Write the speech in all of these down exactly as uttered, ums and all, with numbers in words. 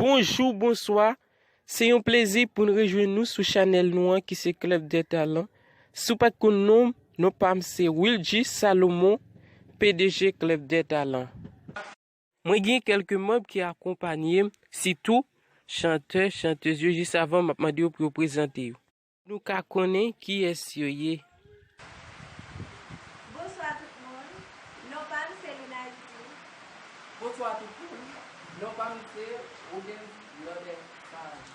Bonjou, bonswa. Se yon plezi pou n rejwenn nou sou chanèl nou an ki se Club des Talents. Si w pa t konn non m, non pa m se Wilgy Salomon, P D G Club des Talents. Mwen gen kèlke manm ki akonpanye m, sitou chantè, chantèz yo. Jis avan, m ap mande yo pou yo prezante yo. Nou ka konnen kiyès yo ye. Bonswa tout moun. Non pa m se Luna J D. Bonswa tout moun. Non pa m se Rodens Lòdè Saj.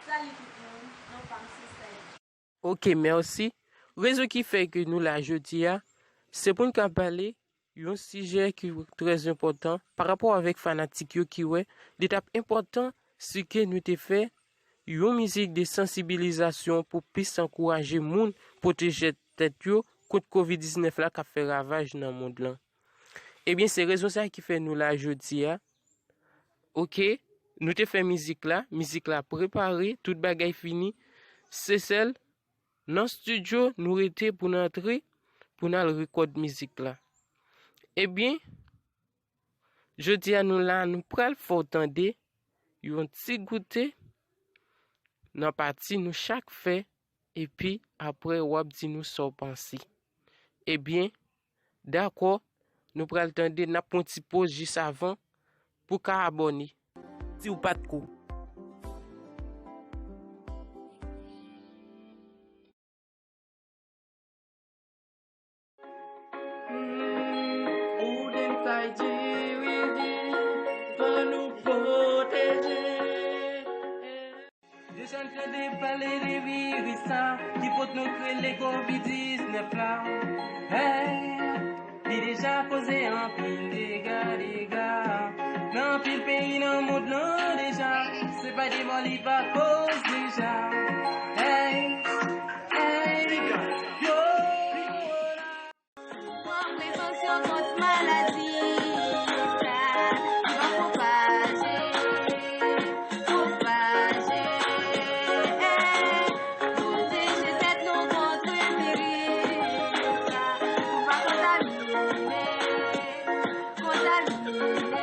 Salut tout moun. Non pa m se Saj. Ok, mèsi. Rezon ki fè ke nou la jodi a, se pou n ka pale yon sijè ki trè enpòtan pa rapò avèk fanatik yo ki wè li t ap enpòtan si ke nou te fè yon mizik de sansibilizasyon pou plis ankouraje moun pwoteje tèt yo kont kovid diznèf la k ap fè ravaj nan mond lan. Ebyen, se rezon sa ki fè nou la jodi a. Ok, nou te fè mizik la, mizik la prepare, tout bagay fini. Se sèl nan estidyo nou rete pou n antre, pou n al rekòd mizik la. Ebyen, jodi a nou la, nou pral fè w tande yon ti goute nan pati nou chak fè, epi apre w ap di nou sa w panse. Ebyen, dakò, nou pral tande, n ap pran ti poz jis avan pou w ka abòne. Si w pa t ko. Ou gen sa y di, wi, di, fò nou pwoteje. Deja n tande pale de viris sa ki pot nou k rele kovid diznèf la. Hey, li deja koze anpil dega, dega. Nan anpil peyi nan mond lan deja, se pa de mò li pa koz deja. Hey, hey, yo. Pran prekansyon kont maladi sa ki va pwopaje, pwopaje. Pwoteje tèt nou kont viris sa pou pa kontamine, kontamine.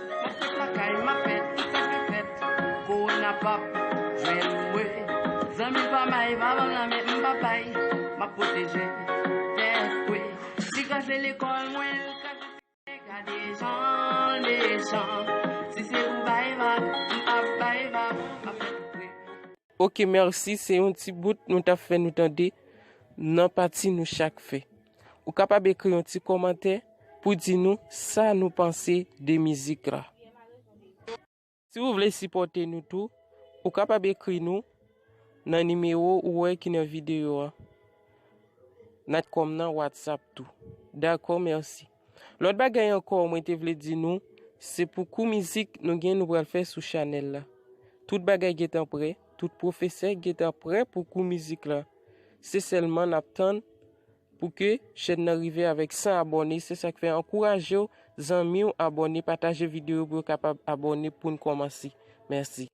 M ap fèt lakay, m ap fèt tout sa k fèt. Kowona p ap jwenn mwen. Zanmi pa may, pa ban m lanmen, m pa bay. M ap pwoteje tèt mwen. Li kraze lekòl mwen, li kraze Gade jan l mechan. Si se pou bay vag, m p ap bay vag, m ap fè tou pre. Ok, mèsi. Se yon ti bout nou t ap fè nou tande nan pati nou chak fè. Ou kapab ekri yon ti kòmantè pou di nou sa nou panse de mizik la. Si w vle sipòte nou tou, ou kapab ekri nou nan nimewo ou wè ki nan videyo a. Natcom nan WhatsApp tou. Dakò, mèsi. Lòt bagay ankò mwen te vle di nou, se pou kou mizik nou gen nou pral fè sou chanèl la. Tout bagay gentan prè, tout pwofesè gentan prè pou kou mizik la. Se sèlman n ap tann pou ke chèn nan rive avèk san abòne. Se sa k fè ankouraje w, zanmi w, abòne, pataje videyo pou yo kapab abòne pou n kòmanse. Mèsi.